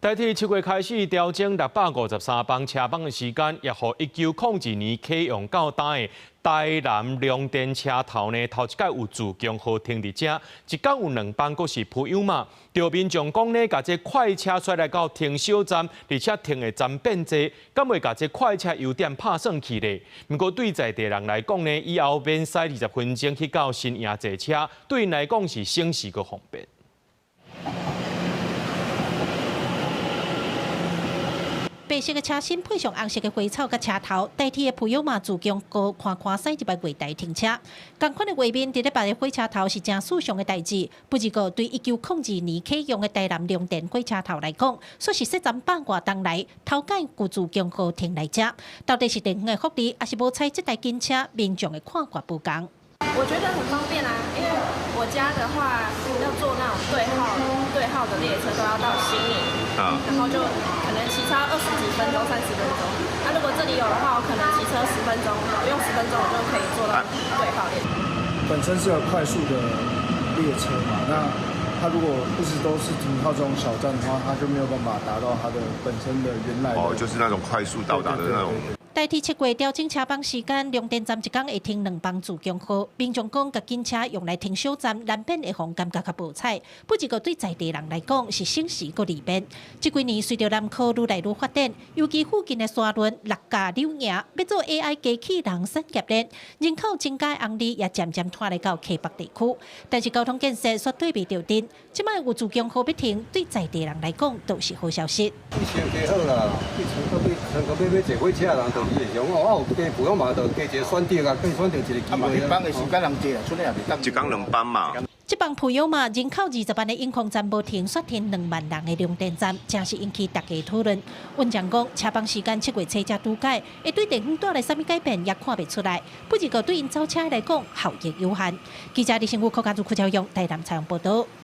台鐵7月開始調整653班車班的時間，也予1902年啟用到今的台南龍電車頭呢，頭一擺有自強號停佇遮，一工有兩班，閣是普悠瑪。著民眾講呢，共這快車煞來到停小站，而且停的站變濟，敢會共這快車優點拍算去咧？毋過對在地人來講呢，以後免駛20分鐘去到新營坐車，對𪜶來講是省時閣方便。白色的車身配上紅色的花草佮車頭，台鐵的普悠瑪自強號寬寬駛入來月台停車。仝款的畫面，佇咧別个火車頭是誠時尚的代誌。不過對1902年啟用的台南龍電火車頭來講，煞是設站百外冬來頭擺有自強號停來遮，到底是地方的福利，抑是無彩這台警車，民眾的看法無仝。我覺得很方便啊，因為我家的話要坐那種對號的列車都要到新營，然後就可能騎車20幾分鐘、30分鐘。那如果這裡有的話，我可能騎車十分鐘，不用十分鐘我就可以坐到對號列車。本身是個快速的列車嘛，那它如果一直都是停靠這種小站的話，它就沒有辦法達到它的本身的原來哦，就是那種快速到達的那種。台鐵7月調整車班時間，龍電站一工會停兩班自強號。民眾講，共警車用來停小站，難免會予感覺較無彩。不過對在地人來講，是省時閣利便。這幾年隨著南科愈來愈發展，尤其附近的沙崙、六甲、柳營，欲做 AI 機器人產業鏈，人口增加紅利也漸漸拖來到溪北地區。但是交通建設煞綴袂著陣，這擺有自強號欲停，對在地人來講都是好消息。先加好啦，你像講欲坐火車的人，就是會想哦，有加普悠瑪就加一個選擇啊，加選擇一個機會。一班的時間人濟啊，出來也袂當。一工兩班嘛。這班普悠瑪人口20萬的永康站無停，煞停2萬人的龍電站，誠是引起大家討論。文章講，車班時間7月初才拄改，會對地方帶來啥物改變也看袂出來。不過對𪜶走車來講，效益有限。記者李成武、柯家祖、柯朝陽台南採訪報導。